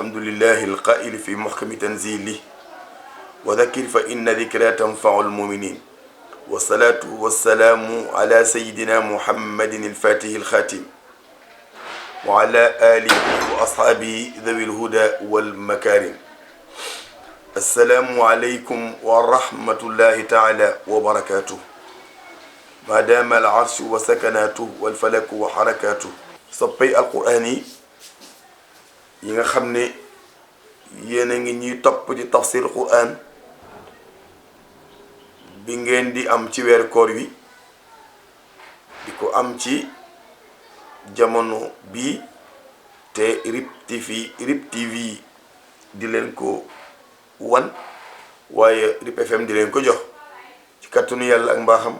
الحمد لله القائل في محكم تنزيله وذكر فإن ذكرى تنفع المؤمنين والصلاة والسلام على سيدنا محمد الفاتح الخاتم وعلى آله وأصحابه ذوي الهدى والمكارم. السلام عليكم ورحمة الله تعالى وبركاته. ما دام العرش وسكناته والفلك وحركاته. soppay alquraan yi nga xam ne yéen a ngi ñuy topp ci tafsir quraan bi ngeen di am ci weeru koor wi di ko am ci jamono bii te RIP TV di leen ko wan waaye RIP FM di leen ko jox ci kàttanu yàlla ak mbaaxam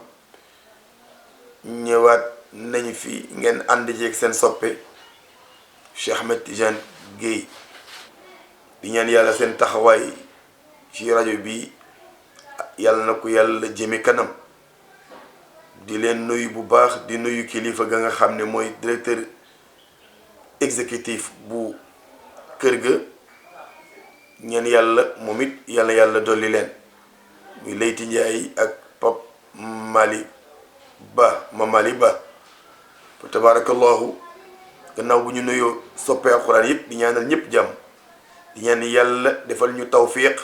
ñëwaat nañu fi ngeen ànd jeeg seen soppe Cheikh Ahmed Tidiane Guèye di ñaan yàlla seen taxawaay ci rajo bi yàlla na ko yàlla jëme kanam. di leen nuyu bu baax di nuyu kilifa ga nga xam ne mooy directeur exécutif bu kër ga ñaan yàlla moom it yàlla dolli leen muy Leyti Ndiaye ak Pape Mali Ba fa tabarakallahu gannaaw bu ñu nuyoo soppee alxuraan yëpp di ñaanal ñëpp jàmm di ñaan yàlla defal ñu tawfiq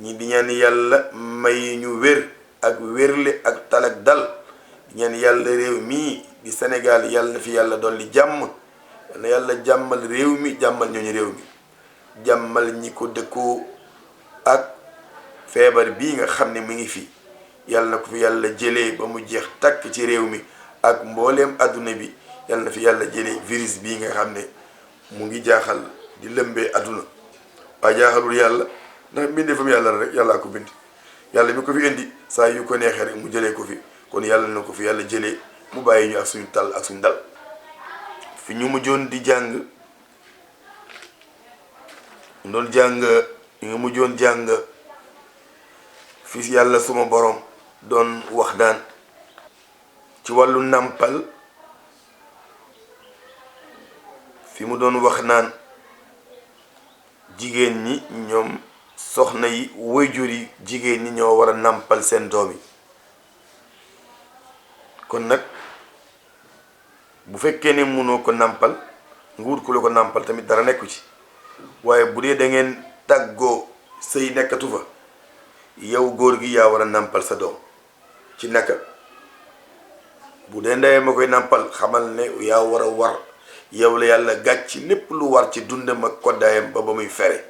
ñi di ñaan yàlla may ñu wér ak wérle ak tal ak dal di ñaan yàlla réew mii di Sénégal yàlla na fi yàlla dolli jàmm yàlla yàlla jàmmal réew mi jàmmal ñooñu réew mi jàmmal ñi ko dëkkoo ak feebar bii nga xam ne mu ngi fi yàlla na ko fi yàlla jëlee ba mu jeex takk ci réew mi ak mbooleem adduna bi yàlla na fi yàlla jëlee virus bii nga xam ne mu ngi jaaxal di lëmbee adduna waaye jaaxalul yàlla ndax bindee fa mu yàlla rek yàllaa ko bind yàlla mi ko fi indi saa yu ko neexee rek mu jëlee ko fi kon yàlla na ko fi yàlla jëlee mu bàyyi ñu ak suñu tal ak suñu dal fi ñu mujjoon di jàng ñu mujjoon jàng fi yàlla suma borom doon wax daan ci wàllu nàmpal fi mu doon wax naan jigéen ñi ñoom soxna yi waajur yi jigéen ñi ñoo war a nàmpal seen doom yi kon nag bu fekkee ne mënoo ko nàmpal nga wut ku la ko nàmpal tamit dara nekku ci waaye bu dee da ngeen tàggoo sëy nekkatu fa yow góor gi yaa war a nàmpal sa doom ci naka bu dee ndeyam ma koy nàmpal xamal ne yaa war a war yow la yàlla gàcc lépp lu war ci dundam ak koddaayam ba muy fere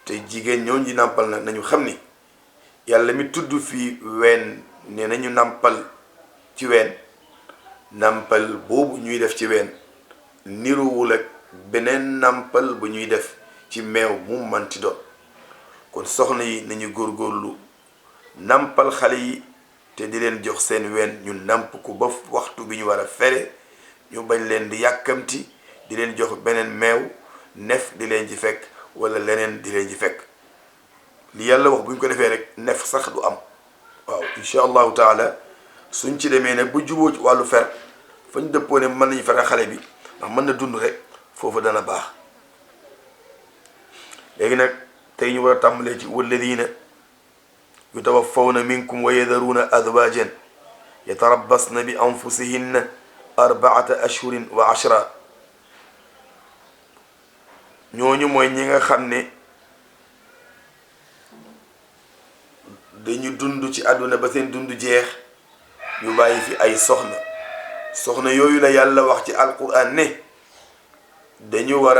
te jigéen ñoo ñi nàmpal nag nañu xam ni yàlla mi tudd fii ween ne nañu nàmpal ci ween nàmpal boobu ñuy def ci ween niruwul ak beneen nàmpal bu ñuy def ci meew mu manti doon kon soxna yi nañu góorgóorlu nàmpal xale yi te di leen jox seen ween ñu nàmp ko ba waxtu bi ñu war a fere ñu bañ leen di yàkkamti di leen jox beneen meew nef di leen ci fekk wala leneen di leen ci fekk li yàlla wax bu ñu ko defee rek nef sax du am waaw incha allahu taala suñ ci demee nag bu juboo ci wàllu fer fañ dëppoo ne mën nañu fere xale bi ndax mën na dund rek foofu dana baax léegi nag tey ñu war a tàmbalee ci walladina yutawaffawna minkum wa yadharuna azwajan yatarabbasna bi anfusihinna 4 ashhurin wa 10 ñooñu mooy ñi nga xam ne dañu dund ci àdduna ba seen dund jeex ñu bàyyi fi ay soxna yooyu la yàlla wax ci alquran ne dañu war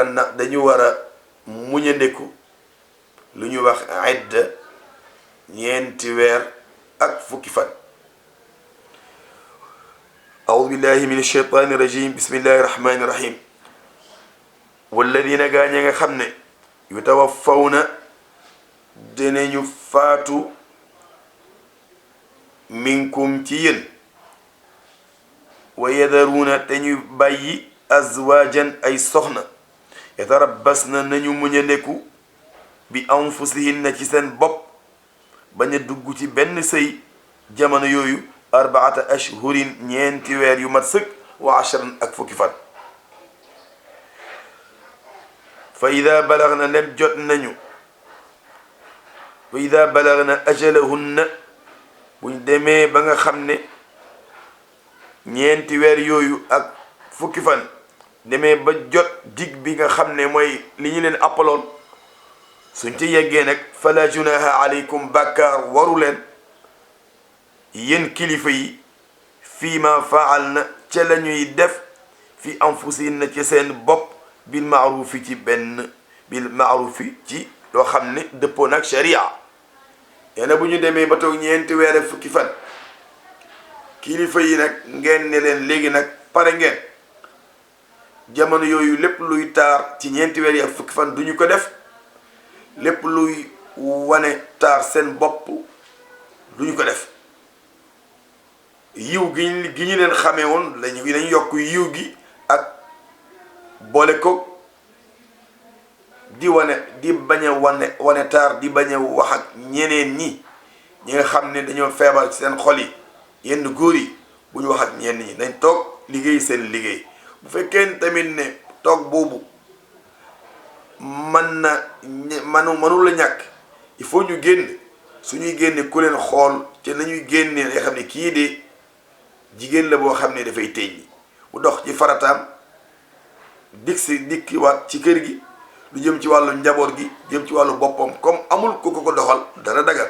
a muñandeku lu ñu wax idda ñeenti weer ak fukki fan. أعوذ بالله من الشيطان الرجيم بسم الله الرحمن الرحيم والذين غانيا خمنا يتوفون دنيو فاتو منكم تين ويذرون تنيو باي أزواجا أي سخنة يتربصن نيو منينكو بأنفسهن تسن بوب بني دوغوتي بن سي jamono yooyu 4 ashhurin ñeenti weer yu mat sëkk wa 10 ak fukki fan fa ida balagna nem jot nañu fa ida balagna ajalahunna buñ demee ba nga xam ne ñeenti weer yooyu ak fukki fan demee ba jot dig bi nga xam ne mooy li ñu leen appaloon suñ ci yeggee nag fala junaha aleykum bàkkaar waru leen yéen kilifa yi fii ma faal na ca la ñuy def fi anfusin na ci seen bopp bil maarufi ci bil maarufi ci loo xam ne dëppoo nag sharia yeena bu ñu demee ba toog ñeenti weer ak fukki fan kilifa yi nag ngeen ne leen léegi nag pare ngeen jamono yooyu lépp luy taar ci ñeenti weer yi ak fukki fan duñu ko def lépp luy wane taar seen bopp duñu ko def yiw gi ñu leen xamee woon lañu yokk yiw gi ak boole ko di bañ a wane taar di bañ a wax ak ñeneen ñi nga xam ne dañoo feebar ci seen xol yi yenn góor yi bu ñu wax ak ñenn ñi nañ toog liggéey seen liggéey bu fekkee tamit ne toog boobu mënu la ñàkk il faut ñu génn suñuy génne ku leen xool te nañuy génne nga xam ne kii de jigéen la boo xam ne dafay teññi mu dox ci farataam dikkiwaat ci kër gi lu jëm ci wàllu njaboot gi jëm ci wàllu boppam comme amul ku ko doxal dana dagal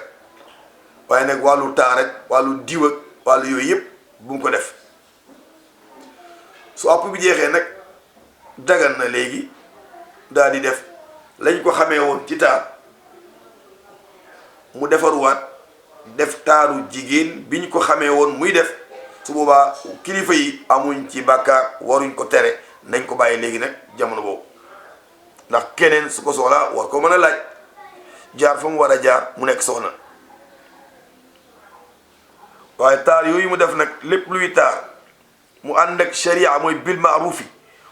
waaye nag wàllu temps rek wàllu diw ak wàllu yooyu yëpp bu mu ko def su àpp bi jeexee nag dagal na léegi daal di def lañ ko xamee woon ci taar mu defaruwaat def taaru jigéen biñ ko xamee woon muy def su boobaa kilifa yi amuñ ci bàkkaar waruñ ko tere nañ ko bàyyi léegi nag jamono boobu ndax keneen su ko soxlaa war ko mën a laaj jaar fa mu war a jaar mu nekk soxna waaye taar yooyu mu def nag lépp luy taar mu ànd ak sharia mooy bil maarufi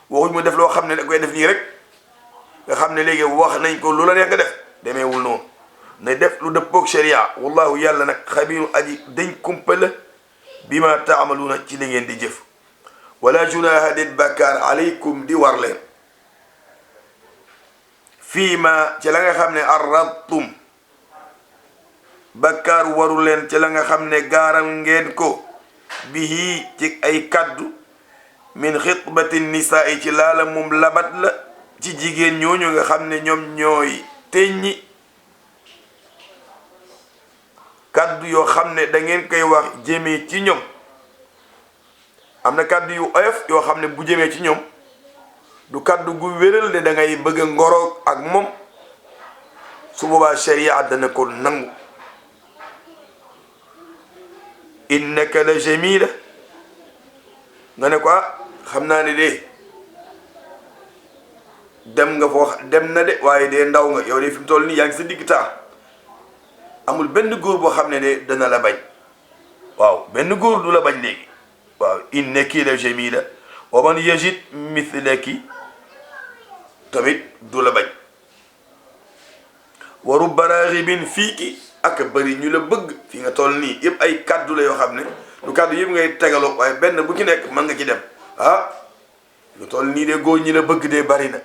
waxuñ mu def loo xam ne da koy def nii rek nga xam ne léegi wax nañ ko lu la neex nga def demeewul noonu ne def lu dëppoog sharia wallahu yàlla nag xabiiru aji dañ kumpa la bi ma taamaluuna ci li ngeen di jëf wala junaha den bàkkaar aleykum di war leen fii ma ci la nga xam ne arradtum bàkkaar waru leen ci la nga xam ne gaaral ngeen ko bihi ci ay kaddu min xitbati nisaa ci laala moom labat la ci jigéen ñooñu nga xam ne ñoom ñooy teññi kaddu yoo xam ne da ngeen koy wax jëmee ci ñoom am na kaddu yu oyof yoo xam ne bu jëmee ci ñoom du kaddu gu wéral ne da ngay bëgg a ngoroog ak moom su boobaa sharia dana ko nangu innaka la jamila nga ne ko xam naa ne de dem nga foo dem na de waaye de ndaw nga yow de fi mu toll nii yaa ngi sa digg taa amul benn góor boo xam ne de dana la bañ waaw benn góor du la bañ léegi waaw innaki la jamila wa man yajid mithlaki tamit du la bañ wa rubba raghibin fiiki ak bëri ñu la bëgg fi nga toll nii yëpp ay kaddu la yoo xam ne du kaddu yëpp ngay tegaloo waaye benn bu ci nekk mën nga ci dem lu toll nii de góor ñi la bëgg de bari na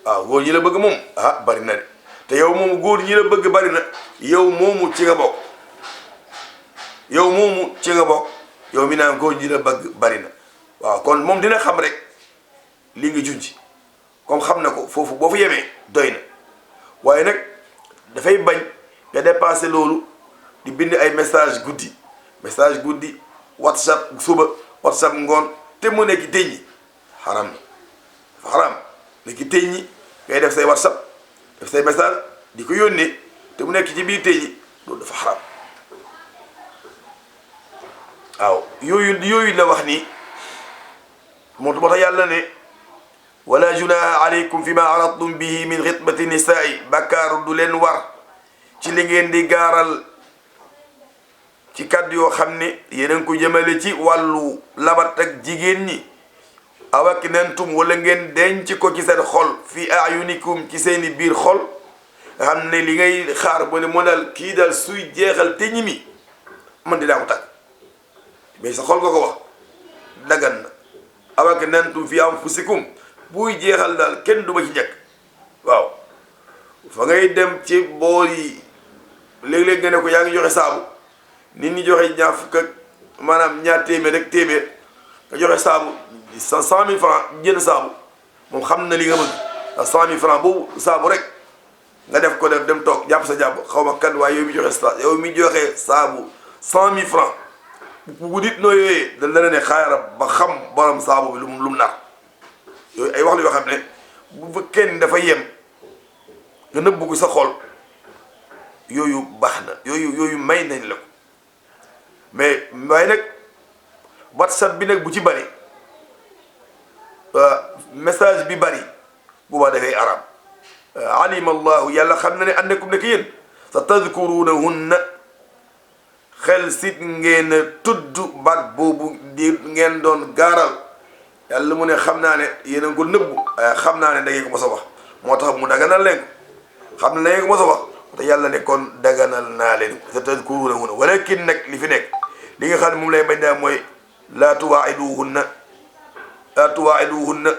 waaw góor ñi la bëgg moom bari na de te yow moomu góor ñi la bëgg bari na yow moomu ci nga bokk yow moomu ci nga bokk yow mi naan góor ñi la bëgg bari na waaw kon moom dina xam rek li nga junj comme xam na ko foofu boo fa yemee doy na waaye nag dafay bañ nga dépassé loolu di bind ay message guddi whatsapp suba whatsapp ngoon te mu nekk teññi xaram na dafa xaram nekk teññi ngay def say whatsapp def say message di ko yónnee te mu nekk ci biir teññi loolu dafa xaram waaw yooyu la wax nii moo tax yàlla ne wala junaha aleykum fi ma aradtum bihi min xitbati nisaai bàkkaar du leen war ci li ngeen di gaaral ci kàddu yoo xam ne yeneen ko jëmale ci wàllu labat ak jigéen ñi awaknantum wala ngeen denc ko ci seen xol fi ayunikum ci seeni biir xol nga xam ne li ngay xaar ba ne moo daal kii daal suy jeexal te ñi mi man dinaa ko tàgg mais sa xol nga ko wax dagan na awaknantum fi anfusikum buy jeexal daal kenn du ma ci njëkk waaw fa ngay dem ci bool yi léeg-léeg nga ne ko yaa ngi joxe saabu nit ñi joxe ñaar fukk ak maanaam ñaar téeméer rek téeméer nga joxe saabu 100 000 francs jënd saabu moom xam na li nga bëgg ndax 100 000 francs boobu saabu rek nga def ko def dem toog jàpp sa jàpp xaw ma kan waaye yow mi joxe saabu 100 000 francs bu nit noo yooyee da la ne xaaral ba xam borom saabu bi lu mu nar yooyu ay wax la yoo xam ne bu fekkee ni dafa yem nga nëbbu ko sa xol yooyu baax na yooyu may nañ la ko mais waaye nag WhatsApp bi nag bu ci bari message bi bari bu baax dafay arab alima allahu yàlla xam na ne annakum nekk yéen sa tadkurunahunna xel sit ngeen tudd baat boobu di ngeen doon gaaral yàlla mu ne xam naa ne yéen a ko nëbbu xam naa ne da ngeen ko mos a wax moo tax mu daganal leen ko xam ne da ngeen ko mos a wax te yàlla ne kon daganal naa leen ko sa tadkurunahunna walakin nag li fi nekk li nga xam ne moom lay bañ daal mooy laa tuwaa'iduhunna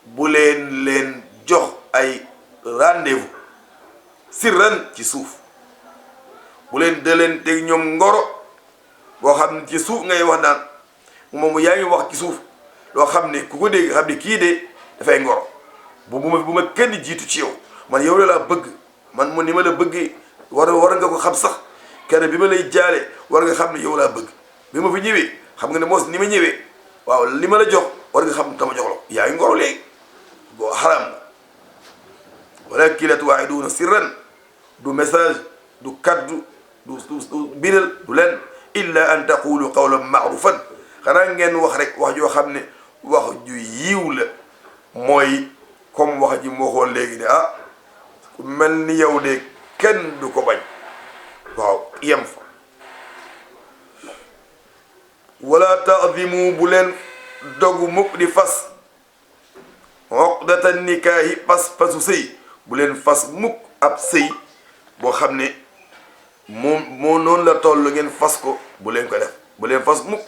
bu leen jox ay rendez-vous sirran ci suuf bu leen dëleen teg ñoom ngoro boo xam ne ci suuf ngay wax naan moom yaa ngi wax ci suuf loo xam ne ku ko dégg xam ne kii de dafay ngoro bu ma kenn jiitu ci yow man yow la laa bëgg man mu ni ma la bëggee war nga ko xam sax kenn bi ma lay jaale war nga xam ne yow laa bëgg bi ma fi ñëwee xam nga ne moos ni ma ñëwee waaw li ma la jox war nga xam tama jox la yaa ngi ngoro léegi boo xaraam la walakin la tuwaa'iduuna sirran du message du kaddu du biral du leen illa an taqulu qawlan ma'rufan xanaa ngeen wax rek wax joo xam ne wax ju yiw la mooy comme wax ji moo xool léegi ne ku mel ni yow de kenn du ko bañ waaw yem fa wala ta'zimu bu leen dogu mukk di fas uqdata nikaahi pasu sëy bu leen fas mukk ab sëy boo xam ne moo noonu la toll ngeen fas ko bu leen ko def bu leen fas mukk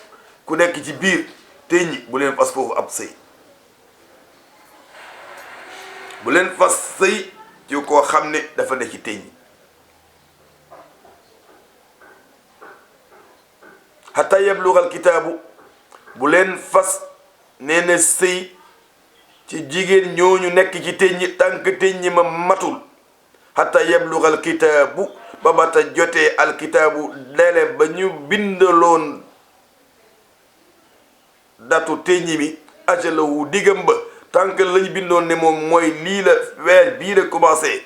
ku nekk ci biir teññi bu leen fas foofu ab sëy bu leen fas sëy ci koo xam ne dafa ne ci teññi hatta yablughal kitaabu bu leen fas nee na sëy ci jigéen ñooñu nekk ci teññi tànk teññi ma matul hatta yablughal kitaabu ba bata jotee alkitaabu dele ba ñu bindaloon datu teññi mi ajalahu diggam ba tànk lañu bindoon ne moom mooy lii la weer bii la commencé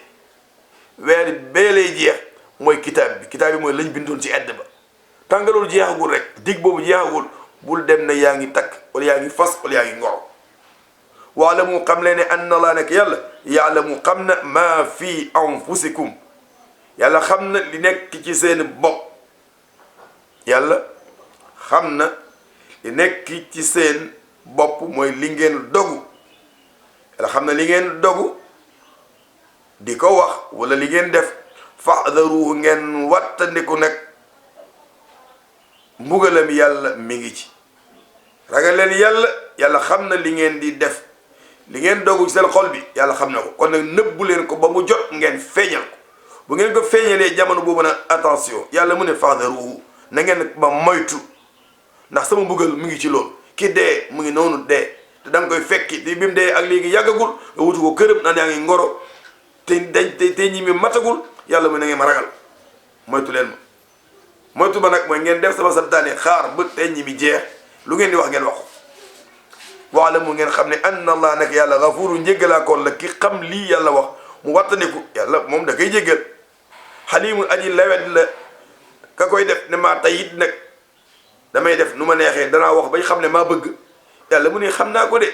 weer bee lay jeex mooy kitaab bi mooy lañ bindoon ci edd ba tànk loolu jeexagul rek dig boobu jeexagul bul dem ne yaa ngi takk wala yaa ngi fas wala yaa ngi ngoro waalamu xam leen ne anna laa nekk yàlla yaalamu xam na maa fi anfusikum yàlla xam na li nekk ci seen bopp yàlla xam na li nekk ci seen bopp mooy li ngeen dogu yàlla xam na li ngeen dogu di ko wax wala li ngeen def fahdaruhu ngeen wattandiku nag mbugalam yàlla mi ngi ci ragal leen yàlla xam na li ngeen di def li ngeen dogu ci seen xol bi yàlla xam na ko kon nag nëbbu leen ko ba mu jot ngeen feeñal ko bu ngeen ko feeñalee jamono boobu nag attention yàlla mu ne fahdaruhu na ngeen ba moytu ndax sama mbugal mu ngi ci loolu ki dee mu ngi noonu dee te da nga koy fekki te bi mu dee ak léegi yàggagul nga wutu ko këram naan yaa ngi ngoro te ñi mi matagul yàlla mu ne ngeen ma ragal moytu leen ma moytu ba nag mooy ngeen def sama santaane xaar ba te ñi mi jeex lu ngeen di wax ngeen wax ko waala mu ngeen xam ne anna allah nag yàlla gafuru njéggalaakoon la ki xam lii yàlla wax mu wattandiku yàlla moom da koy jéggal xalimu aji lawet la ka koy def ne maa tayit nag damay def nu ma neexee danaa wax bañ xam ne maa bëgg yàlla mu ne xam naa ko de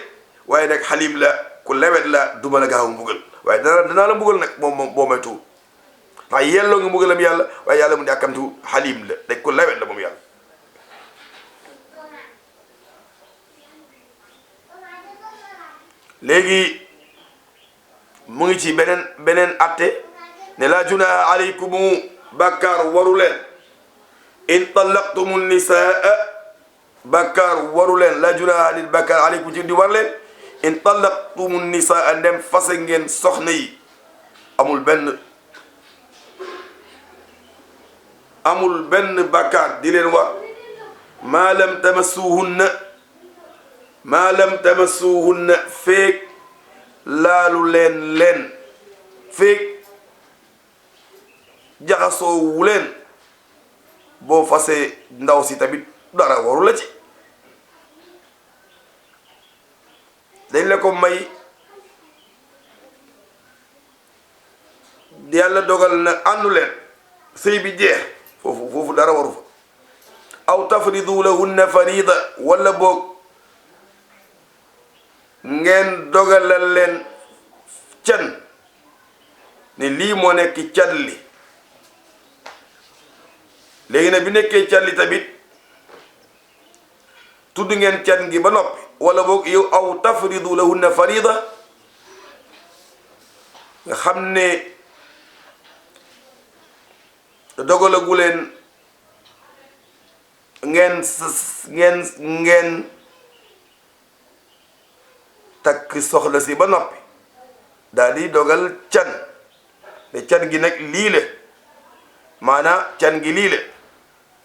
waaye nag xalim la ku lawet la duma la gaaw mbugal waaye danaa la mbugal nag moom boo may tuub ndax yelloo nga mbugalam yàlla waaye yàlla mu ne àkkamtu xalim la dañ ko lawet la moom yàlla léegi mu ngi ci beneen atte ne la junaaha alaykumu bàkkaar waru leen in talaqtumu nisaa bàkkaar waru leen la junaaha lil bàkkaar alaykum ci di war leen in talaqtumu nisaa ndem fase ngeen soxna yi amul benn bàkkaar di leen wax maa lam tamassuhunna feek laalu leen feek jaxasoo wu leen boo fasee ndaw si tamit dara waru la ci dañ la ko may yàlla dogal na àndu leen sëy bi jeex foofu dara waru fa aw tafridu lahunna farida wala boog ngeen dogalal leen can ne lii moo nekk can li léegi nag bi nekkee can li tamit tudd ngeen can gi ba noppi wala boog yow aw tafridu lahunna farida nga xam ne dogalagu leen ngeen takk soxla si ba noppi daal di dogal can te can gi nag lii la maanaam can gi lii la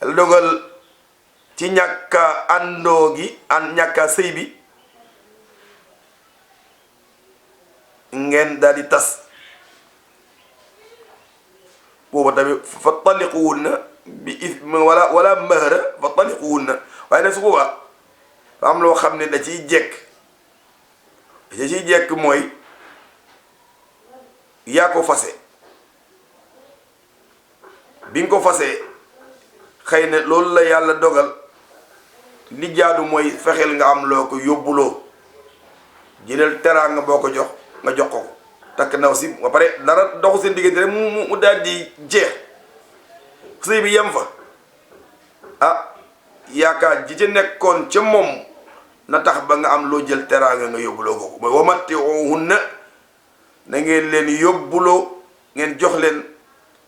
la dogal ci ñàkka àndoo gi ñàkka sëy bi ngeen daal di tas booba tamit fa taliquwunna bi ism wala mahra fa taliquwunna waaye nag su boobaa fa am loo xam ne da ciy jekk mooy yaa ko fase bi nga ko fasee xëy na loolu la yàlla dogal li jaadu mooy fexeel nga am loo ko yóbbuloo jëlal teraanga boo ko jox nga jox ko takk ndaw si ba pare dara doxu seen diggante rek mu daal di jeex sëy bi yem fa yaakaar ji ca nekkoon ca moom na tax ba nga am loo jël teraanga nga yóbbuloo ko mooy wamatti'uhunna na ngeen leen yóbbuloo ngeen jox leen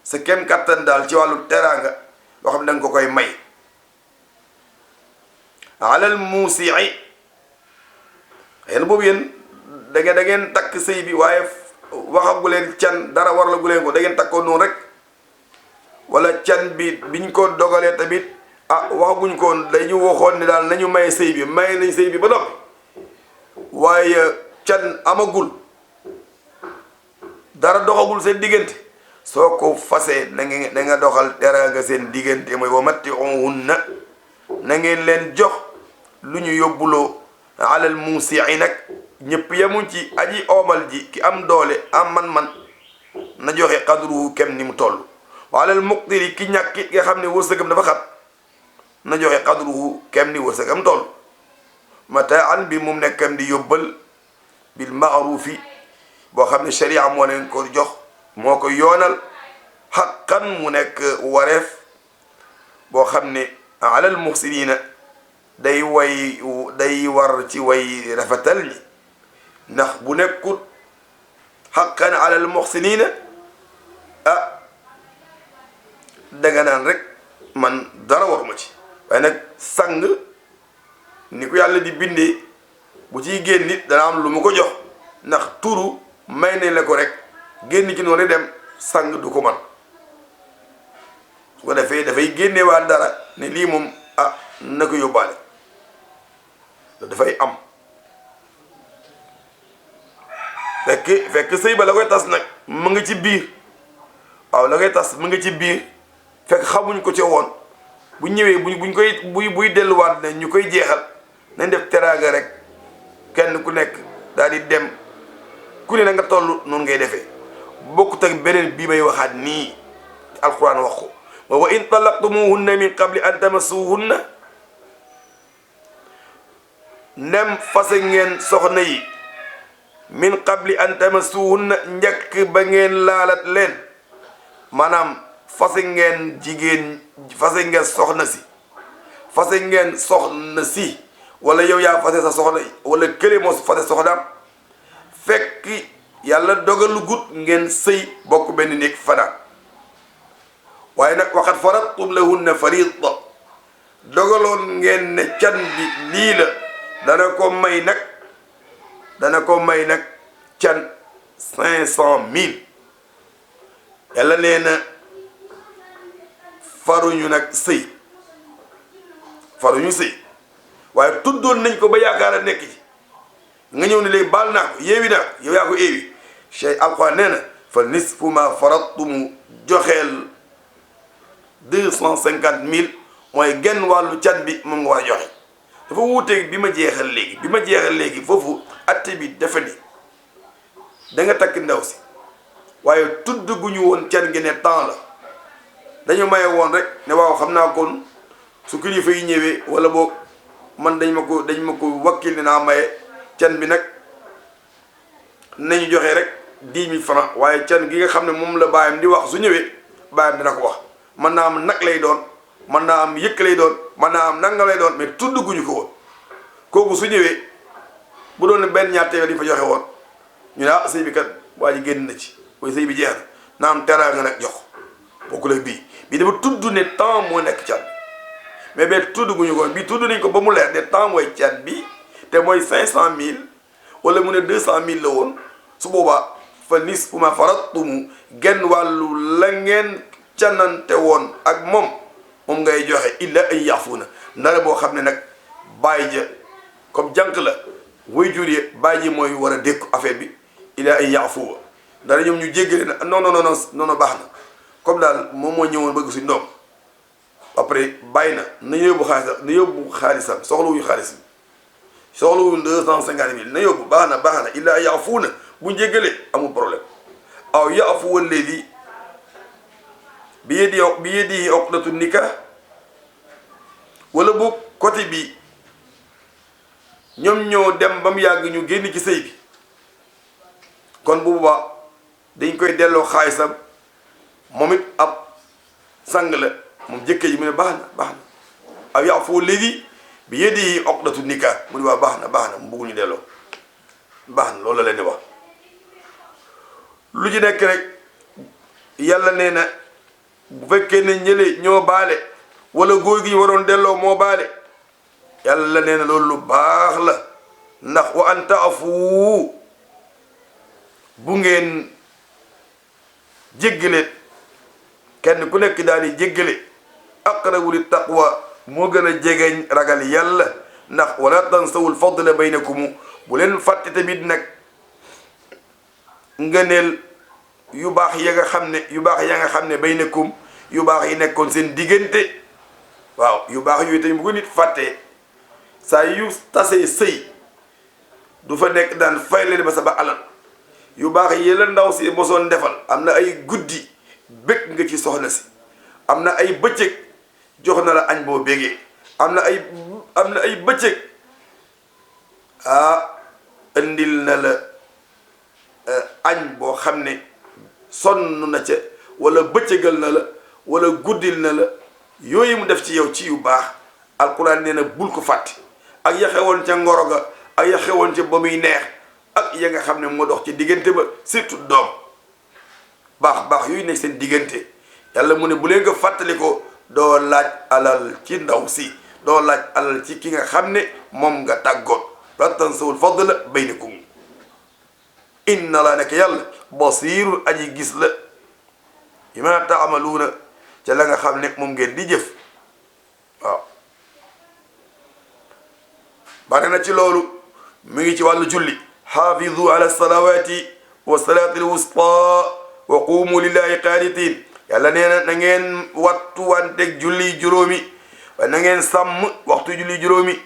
sa kem kattan daal ci wàllu teraanga loo xam ne danga ko koy may alal muusi xëy na boobu yéen da ngeen takk sëy bi waaye waxagu leen can dara war la gu leen ko da ngeen takkoo noonu rek wala can bi biñ ko dogalee tamit waxaguñ ko dañu waxoon ne daal nañu may sëy bi may nañ sëy bi ba noppi waaye can amagul dara doxagul seen diggante soo ko fasee na nga doxal teraanga seen diggante mooy wa matti'uhunna na ngeen leen jox lu ñu yóbbuloo alal muusi'i nag ñëpp yemuñ ci aji oomal ji ki am doole am man-man na joxe qadruhu kem ni mu toll wa alal muqtiri ki ñàkkit nga xam ne wërsëgam dafa xat na joxe qadruhu kem ni wërsëgam toll mataan bi moom nekkam di yóbbal bil ma'rufi boo xam ne sharia moo leen ko jox moo ko yoonal xaqan mu nekk wareef boo xam ne alal muhsinina day war ci way rafetal ñi ndax bu nekkut xaqan alal muhsinina danga naan rek man dara waruma ci waaye nag sang ni ko yàlla di bindee bu ciy génn nit dana am lu mu ko jox ndax turu may ne la ko rek génn ci noonu dem sang du ko man su ko defee dafay génnewaat dara ne lii moom na ko yóbbaale dafay am fekk sëy ba la koy tas nag mu ngi ci biir waaw la koy tas mu ngi ci biir fekk xamuñ ko ca woon bu ñëwee buy delluwaat ne ñu koy jeexal nañ def teraanga rek kenn ku nekk daal di dem ku ne na nga toll noonu ngay defee bokkut ak beneen bii may waxaat nii alquran wax ko wa in talaqtumuhunna min qabli an tamassuhunna nem fase ngeen soxna yi min qabli an tamassuhunna njëkk ba ngeen laalat leen maanaam fase ngeen soxna si wala yow yaa fase sa soxna wala kële moo fase soxnaam fekk yàlla dogalu gut ngeen sëy bokk benn néeg fanaan waaye nag waxat faradtum lahunna farida dogaloon ngeen ne can bi lii la dana ko may nag dana ko may nag can 500,000 yàlla nee na faruñu nag sëy faruñu sëy waaye tuddoon nañ ko ba yaakaar a nekk ci nga ñëw ne léegi baal naa ko yeewi naa ko yow yaa ko yeewi chey alquran nee na fa nisfu ma farattumu joxeel 250,000 mooy genn wàllu can bi moom nga war a joxe dafa wuuteeg bi ma jeexal léegi foofu atte bi dafa ni da nga takk ndaw si waaye tudd gu ñu woon can gi ne temps la dañu maye woon rek ne waaw xam naa kon su kilifa yi ñëwee wala boog man dañ ma ko wakkil ne naa maye can bi nag nañu joxe rek 10,000 francs waaye can gi nga xam ne moom la baayam di wax su ñëwee baayam dina ko wax mën naa am nag lay doon mën naa am yëkk lay doon mën naa am nanga lay doon mais tudd guñu ko woon kooku su ñëwee bu doon benn ñaar téeméer di fa joxe woon ñu ne ah sëy bi kat waa ji génn na ci waaye sëy bi jeex na am teraa nga nag jox bokkul ak bii dafa tudd ne temps moo nekk can mais bee tudd guñu ko woon bii tudd nañ ko ba mu leer ne temps mooy can bi te mooy 500,000 wala mu ne 200,000 la woon su boobaa fa nisfu ma farattumu genn wàllu la ngeen canante woon ak moom ngay joxe illa ay yafuuna ndara boo xam ne nag bàyyi ja comme jànq la way jur yi bàyyi ji mooy war a dékku affaire bi illa ay yafuwa ndara ñoom ñu jéggale na non baax na comme daal moom moo ñëwoon bëgg suñ doom après bàyyi na yóbbu xaalisam soxlawuñu xaalis bi soxlawuñu 250,000 na yóbbu baax na illa ay yafuuna bu jéggalee amul problème aw yafuwa alladi bi yadihi uqdatu nikah wala boog côté bi ñoom ñoo dem ba mu yàgg ñu génn ci sëy bi kon bu boobaa dañ koy delloo xaalisam moom it ab sang la moom jëkkër ji mu ne baax na aw yafu alladi bi yadihi uqdatu nikah mu ne waa baax na mu bëggul ñu delloo baax na loolu la leen di wax lu ci nekk rek yàlla nee na bu fekkee ne ñële ñoo baale wala góor gi waroon delloo moo baale yàlla nee na loolu lu baax la ndax wa an taafu bu ngeen jéggale kenn ku nekk daal di jéggale aqrabu lit taqwa moo gën a jegeñ ragal yàlla ndax wala tansawul fadla baynakum bu leen fàtte tamit nag ngëneel yu baax ya nga xam ne baynakum yu baax yi nekkoon seen diggante waaw yu baax yooyu tamit bu ko nit fàttee saa yu tasee sëy du fa nekk daan fay leen ba sa ba alal yu baax yi la ndaw si mosoon defal am na ay guddi bëgg nga ci soxna si am na ay bëccëg jox na la añ boo bégee am na ay bëccëg indil na la añ boo xam ne sonn na ca wala bëccëgal na la wala guddil na la yooyu mu def ci yow ci yu baax alquran nee na bul ko fàtte ak ya xewoon ca ngoro ga ak ya xewoon ca ba muy neex ak ya nga xam ne moo dox ci diggante ba surtout doom baax yooyu nekk seen diggante yàlla mu ne bu leen ko fàttali ko doo laaj alal ci ndaw si doo laaj alal ci ki nga xam ne moom nga tàggoon la tansawul fadla baynakum inna laa nekk yàlla basiirul aji gis la bima taamaluuna ca la nga xam ne moom ngeen di jëf waaw bare na ci loolu mu ngi ci wàllu julli xaafizu ala salawaati wa salaati alwusta wa qumu lillahi qaanitiin yàlla nee na ngeen wattu wanteeg julli juróomi waaye na ngeen sàmm waxtu julli juróomi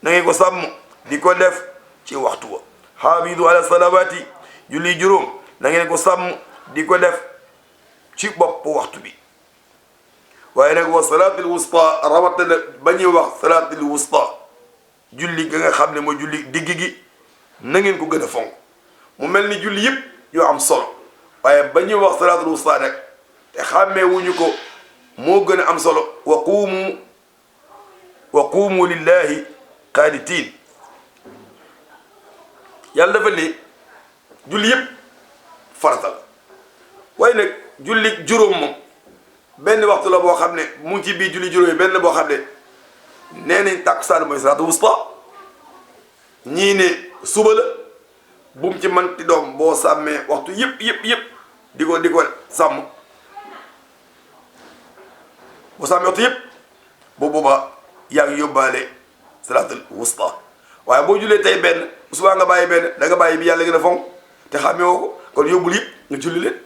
na ngeen ko sàmm di ko def ci waxtu wa xaafizu ala salawaati julli juróom na ngeen ko sàmm di ko def ci bopp waxtu bi waaye nag wa salaatul wusta rawatina ba ñuy wax salaatul wusta julli ga nga xam ne mooy julli digg gi na ngeen ko gën a fonk mu mel ni julli yëpp yoo am solo waaye ba ñuy wax salaatul wusta nag te xàmmee wuñu ko moo gën a am solo wa qumu lillahi qaanitiin yàlla dafa ne julli yëpp farata la waaye nag julli juróom moom benn waxtu la boo xam ne mu ngi ci biir julli juróom yi benn boo xam ne nee nañ tàkkusaan mooy salaatu wusta ñii ne suba la bu mu ci manti doom boo sàmmee waxtu yëpp di ko sàmm boo sàmmee waxtu yëpp boo boobaa yaa ngi yóbbaale salaatul wusta waaye boo jullee tey benn subaa nga bàyyi benn da nga bàyyi bi yàlla gën a fonk te xàmmee woo ko kon yóbbul yëpp nga julli leen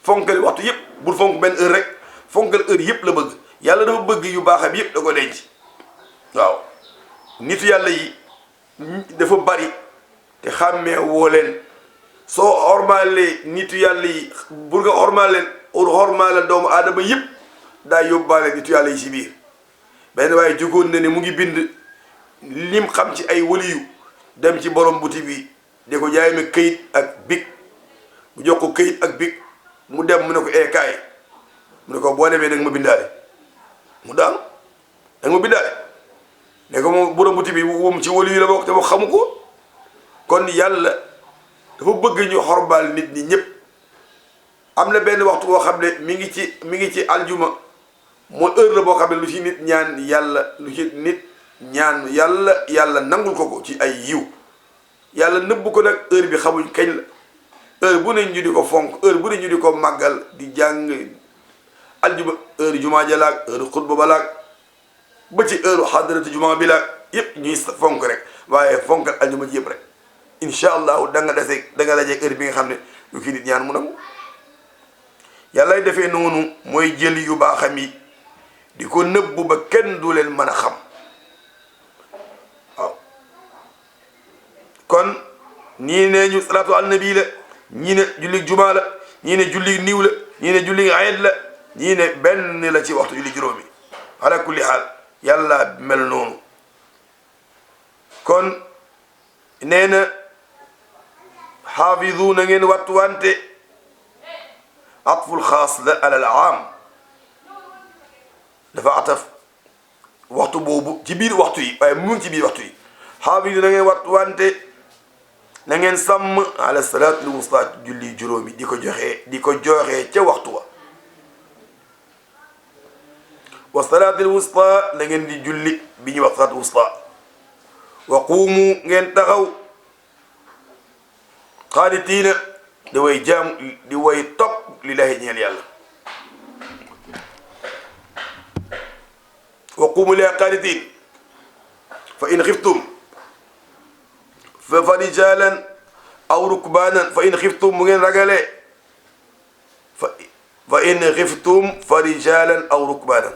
fonkal waxtu yëpp bul fonk benn heure rek fonkal heure yëpp la bëgg yàlla dafa bëgg yu baaxam yëpp da ko denc waaw nitu yàlla yi dafa bari te xàmmee woo leen soo ormaalee nitu yàlla yi bur nga ormaal leen ormaale doomu aadama yëpp daa yóbbaale nitu yàlla yi si biir benn waaye jógoon na ne mu ngi bind lim xam ci ay waliyu dem ci borom buti bi de ko jaay ma këyit ak big mu jox ko këyit ak big mu dem mu ne ko kaay mu ne ko boo demee da nga ma bindaale mu daanu da nga ma bindaale ne ko moom borom buti bi moom ci waliyu la bokk te moo xamu ko kon yàlla dafa bëgg ñu xorbaal nit ñi ñëpp am na benn waxtu boo xam ne mi ngi ci aljuma mooy heure la boo xam ne lu ci nit ñaan yàlla lu ci nit ñaan yàlla nangul ko ci ay yiw yàlla nëbb ko nag heure bi xamuñ kañ la heure bu ne ñu di ko fonk heure bu ne ñu di ko màggal di jàng aljuma heure jumaa jalaag heure xutba balaag ba ci heure xadaratu jumaa bi laag yëpp ñuy fonk rek waaye fonkal aljuma ji yëpp rek incha allahu da nga dajee heure bi nga xam ne lu kii nit ñaan mu nangu yàllay defee noonu mooy jël yu baaxam yi di ko nëbbu ba kenn du leen mën a xam waaw kon ñii ne ñu salaatu al nabi la ñii ne julli jumaa la ñii ne julli niiw la ñii ne julli ayet la ñii ne benn la ci waxtu julli juróomi ala kulli xaal yàlla mel noonu kon nee na xaafidu na ngeen wattu wante atful xaas la alal aam dafa ataf waxtu boobu ci biir waxtu yi waaye mu ngi ci biir waxtu yi xaafidu na ngeen wattu wante na ngeen sàmm ala salaatul wusta julli juróomi di ko joxee ca waxtu wa salaatul wusta na ngeen di julli bi ñuy wax salaatul wusta wa quumu ngeen taxaw qaanitiina di way jaam di way topp lillahi ñeel yàlla wa quumu lillahi qaanitiin fa in xiftum fa rijaalan aw rukbaanan fa in xiftum mu ngeen ragalee fa in xiftum fa rijaalan aw rukbaanan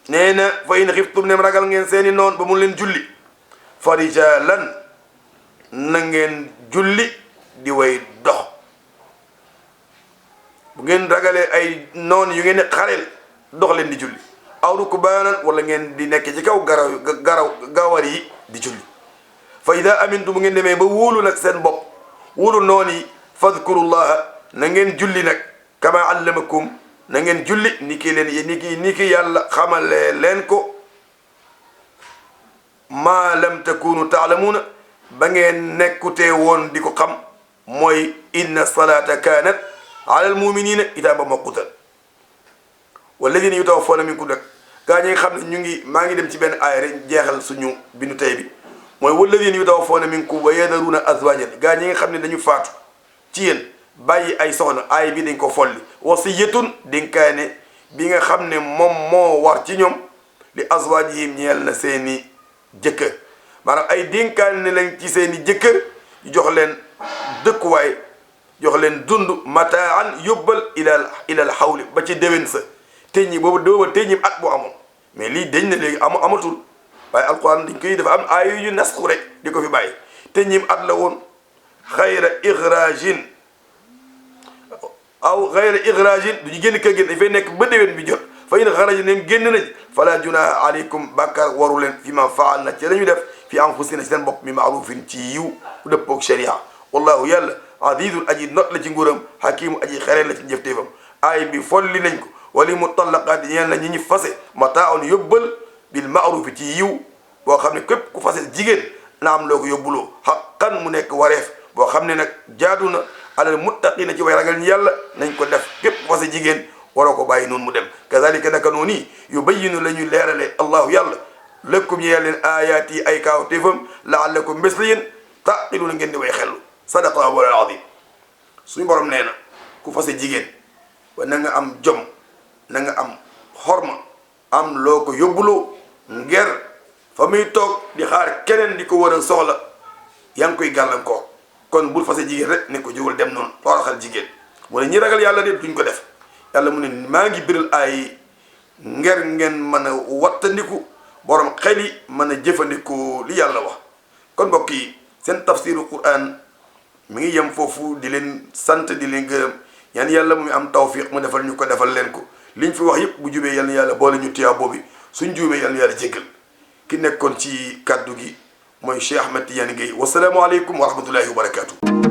nee na fa in xiftum nem ragal ngeen seeni noon ba mun leen julli fa rijaalan na ngeen julli di way dox bu ngeen ragalee ay noon yu ngeen xareel dox leen di julli aw rukbaanan wala ngeen di nekk ci kaw gawar yi di julli fa ida amintu bu ngeen demee ba wóolu nag seen bopp wóolu noon yi fadkurullaha na ngeen julli nag kama allamakum na ngeen julli ni ki yàlla xamale leen ko ma lam takunu taalamuuna ba ngeen nekkutee woon di ko xam mooy inna salata kanat ala almuminina kitaaba mawqutan walladina yutawaffawna minkum nag gaa ñi nga xam ne maa ngi dem ci benn aaya rek jeexal suñu bindu tey bi mooy walladina yutawaffawna minkum wa yadharuna azwajan gaa ñi nga xam ne dañu faatu ci yéen bàyyi ay soxna aay bi dañ ko folli wasiyatun dénkaane bi nga xam ne moom moo war ci ñoom li azwaajihim ñeel na seeni jëkkër maanaam ay dénkaane lañ ci seeni jëkkër ñu jox leen dëkkuwaay jox leen dund mataan yóbbal ilal xawli ba ci déwén sa teññi booba teññi at boo amoon mais lii dañ na léegi amatul waaye alquran dañ koy dafa am aay yu nasxu rek di ko fi bàyyi teññim at la woon xayra ixrajin aw xayra ixrajin du ñu génn kër gi dañ fay nekk ba déwén bi jot fa in xaraja nem génn nañ fala junaha aleykum bàkkaar waru leen fi ma faal na ci la ñu def fi anfusina ci seen bopp mi maarufin ci yiw bu dëppoog sharia wallahu yàlla azizun aji not la ci nguuram hakimu aji xereen la ci njëfteefam aay bi folli nañ ko wali mutallaqaat ñeen na ñi ñu fase mataaun yóbbal bil maarufi ci yiw boo xam ne képp ku fase jigéen na am loo ko yóbbuloo xaqan mu nekk wareef boo xam ne nag jaadu na alal muttaqina ci way ragal ñi yàlla nañ ko def képp ku fase jigéen waroo ko bàyyi noonu mu dem kazalika naka noonu yubayyinu la ñuy leerale allahu yàlla lëkkum ñeel leen aayaat yi ay kaawteefam laallakum mbés la yéen taqiluuna ngeen di way xellu sadaqallaahu al-aziim. suñu borom nee na ku fase jigéen wa na nga am jom na nga am xorma am loo ko yóbbuloo nger fa muy toog di xaar keneen di ko war a soxla yaa ngi koy gàllankoor. kon bul fase jigéen rek ne ko jógal dem noonu toroxal jigéen mu ne ñi ragal yàlla de duñ ko def. yàlla mu ne maa ngi biral ay nger ngeen mën a wattandiku borom xel yi mën a jëfandikoo li yàlla wax. kon mbokk yi seen tafsiru Qur'an mi ngi yem foofu di leen sant di leen gërëm ñaan yàlla mu am tawfiq mu defal ñu ko defal leen ko liñ fi wax yëpp bu jubee yal na yàlla boole ñu tiyaa boobu suñ juumee yal na yàlla jéggal. ki nekkoon ci kaddu gi mooy Cheikh Ahmed Tidiane Gueye wasalaamualeykum wa rahmatullahi wa barakatuh.